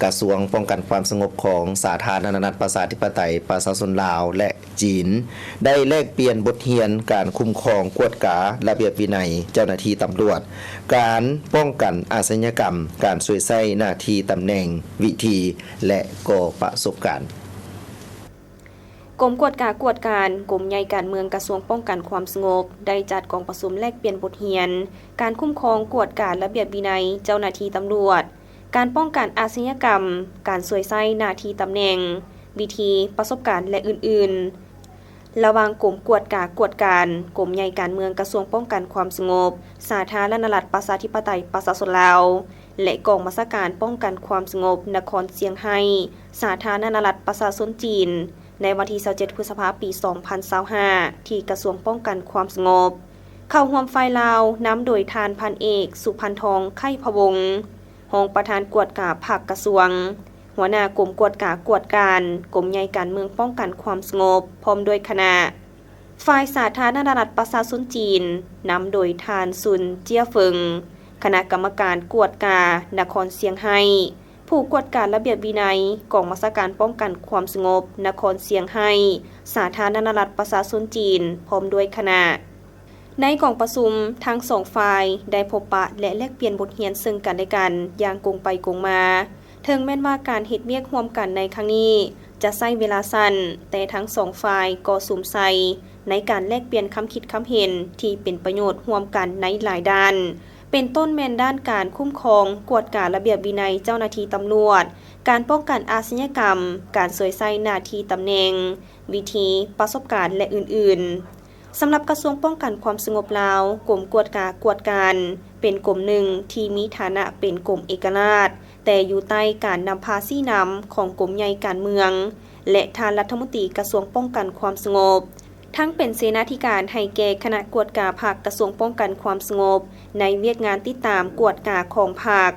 ກະຊວງປ້ອງກັນຄວາມສະຫງົບຂອງສາທາລະນະລັດ ປະຊາທິປະໄຕ ປະຊາຊົນລາວ ແລະ ຈີນ ໄດ້ແລກປ່ຽນບົດຮຽນການຄຸ້ມຄອງກວດກາລະບຽບວິໄນເຈົ້າໜ້າທີ່ຕຳຫຼວດ, ການປ້ອງກັນອາຊະຍາກຳ, ການສວຍໃຊ້ໜ້າທີ່ຕຳແໜ່ງ, ວິທີ ແລະ ກໍປະສົບການ. ກົມກວດກາກວດການ ກົມໃຫຍ່ການເມືອງ ກະຊວງປ້ອງກັນຄວາມສະຫງົບ ໄດ້ຈັດກອງປະຊຸມແລກປ່ຽນບົດຮຽນ ການຄຸ້ມຄອງກວດກາລະບຽບວິໄນເຈົ້າໜ້າທີ່ຕຳຫຼວດ, ການປ້ອງກັນອາຊະຍາກຳ, ການສວຍໃຊ້ໜ້າທີ່ຕຳແໜ່ງ, ວິທີ, ປະສົບການ ແລະ ອື່ນໆ ລະຫວ່າງກົມກວດກາກວດການ ກົມໃຫຍ່ການເມືອງ ກະຊວງປ້ອງກັນຄວາມສະຫງົບ ສາທາລະນະລັດ ປະຊາທິປະໄຕ ປະຊາຊົນລາວ ແລະ ກອງບັນຊາການປ້ອງກັນຄວາມສະຫງົບນະຄອນຊຽງໄຮ້ ສາທາລະນະລັດ ປະຊາຊົນຈີນ ໃນວັນທີຊາວເຈັດ ພຶດສະພາ ປີສອງພັນຊາວຫ້າ ທີ່ກະຊວງປ້ອງກັນຄວາມສະຫງົບ. ເຂົ້າຮ່ວມຝ່າຍລາວນຳໂດຍທ່ານພັນເອກ ສຸພັນທອງ ໄຂ່ພະວົງ ຮອງປະທານກວດກາພັກກະຊວງ, ຫົວໜ້າກົມກວດກາກວດການ ກົມໃຫຍ່ການເມືອງປ້ອງກັນຄວາມສະຫງົບ ພ້ອມດ້ວຍຄະນະ. ຝ່າຍສາທາລະນະລັດປະຊາຊົນຈີນ ນຳໂດຍທ່ານ ຊຸນ ເຈຍເຟິງ ຄະນະກຳມະການກວດການະຄອນຊຽງໄຮ້, ຜູ້ກວດກາລະບຽບວິໄນ ກອງບັນຊາການປ້ອງກັນຄວາມສະຫງົບນະຄອນຊຽງໄຮ້ ສາທາລະນະລັດປະຊາຊົນຈີນ ພ້ອມດ້ວຍຄະນະ. ໃນກອງປະຊຸມ, ທັງສອງຝ່າຍໄດ້ພົບປະ ແລະ ແລກປ່ຽນບົດຮຽນເຊິ່ງກັນແລະກັນຢ່າງກົງໄປກົງມາ. ເຖິງແມ່ນວ່າການເຮັດວຽກຮ່ວມກັນໃນຄັ້ງນີ້ຈະໃຊ້ເວລາສັ້ນ, ແຕ່ທັງສອງຝ່າຍກໍສຸມໃສ່ໃນການແລກປ່ຽນຄຳຄິດຄຳເຫັນທີ່ເປັນປະໂຫຍດຮ່ວມກັນໃນຫຼາຍດ້ານ, ເປັນຕົ້ນແມ່ນດ້ານການຄຸ້ມຄອງ, ກວດກາລະບຽບວິໄນເຈົ້າໜ້າທີ່ຕຳຫຼວດ, ການປ້ອງກັນອາຊະຍາກຳ, ການສວຍໃຊ້ໜ້າທີ່ຕຳແໜ່ງ, ວິທີ, ປະສົບການ ແລະ ອື່ນໆ. ສຳລັບກະຊວງປ້ອງກັນຄວາມສະຫງົບລາວ, ກົມກວດກາກວດການ ເປັນກົມໜຶ່ງທີ່ມີຖານະເປັນກົມເອກະລາດ, ແຕ່ຢູ່ໃຕ້ການນຳພາຊີ້ນຳຂອງກົມໃຫຍ່ການເມືອງ ແລະ ທ່ານລັດຖະມົນຕີກະຊວງປ້ອງກັນຄວາມສະຫງົບ, ທັງເປັນເສນາທິການໃຫ້ແກ່ຄະນະກວດກາພັກກະຊວງປ້ອງກັນຄວາມສະຫງົບ ໃນວຽກງານຕິດຕາມກວດກາຂອງພັກ.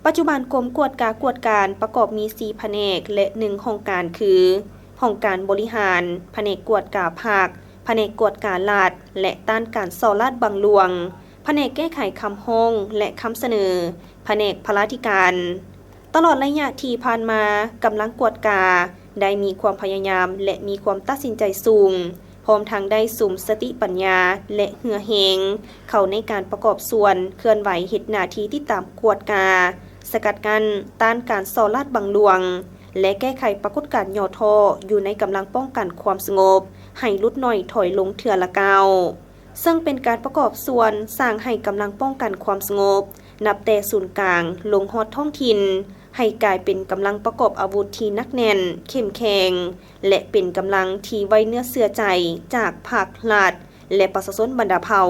ປັດຈຸບັນກົມກວດກາກວດການປະກອບມີສີ່ພະແນກ ແລະ ໜຶ່ງຫ້ອງການຄື ຫ້ອງການບໍລິຫານ, ພະແນກກວດກາພັກ, ພະແນກກວດກາລັດ ແລະ ຕ້ານການສໍ້ລາດບັງຫຼວງ, ພະແນກແກ້ໄຂຄຳຮ້ອງ ແລະ ຄຳສະເໜີ, ພະແນກພະລາທິການ. ຕະຫຼອດໄລຍະທີ່ຜ່ານມາ, ກຳລັງກວດກາໄດ້ມີຄວາມພະຍາຍາມ ແລະ ມີຄວາມຕັດສິນໃຈສູງ, ພ້ອມທັງໄດ້ສຸມສະຕິປັນຍາ ແລະ ເຫື່ອແຮງ ເຂົ້າໃນການປະກອບສ່ວນເຄື່ອນໄຫວເຮັດໜ້າທີ່ຕິດຕາມກວດກາ, ສະກັດກັ້ນ, ຕ້ານການສໍ້ລາດບັງຫຼວງ ແລະ ແກ້ໄຂປາກົດການຫຍໍ້ທໍ້ຢູ່ໃນກຳລັງປ້ອງກັນຄວາມສະຫງົບ ໃຫ້ຫຼຸດໜ້ອຍຖອຍລົງເທື່ອລະກ້າວ. ເຊິ່ງເປັນການປະກອບສ່ວນສ້າງໃຫ້ກຳລັງປ້ອງກັນຄວາມສະຫງົບ ນັບແຕ່ສູນກາງລົງຮອດທ້ອງຖິ່ນ ໃຫ້ກາຍເປັນກຳລັງປະກອບອາວຸດທີ່ໜັກແໜ້ນ, ເຂັ້ມແຂງ ແລະ ເປັນກຳລັງທີ່ໄວ້ເນື້ອເຊື່ອໃຈຈາກພັກ, ລັດ ແລະ ປະຊາຊົນບັນດາເຜົ່າ.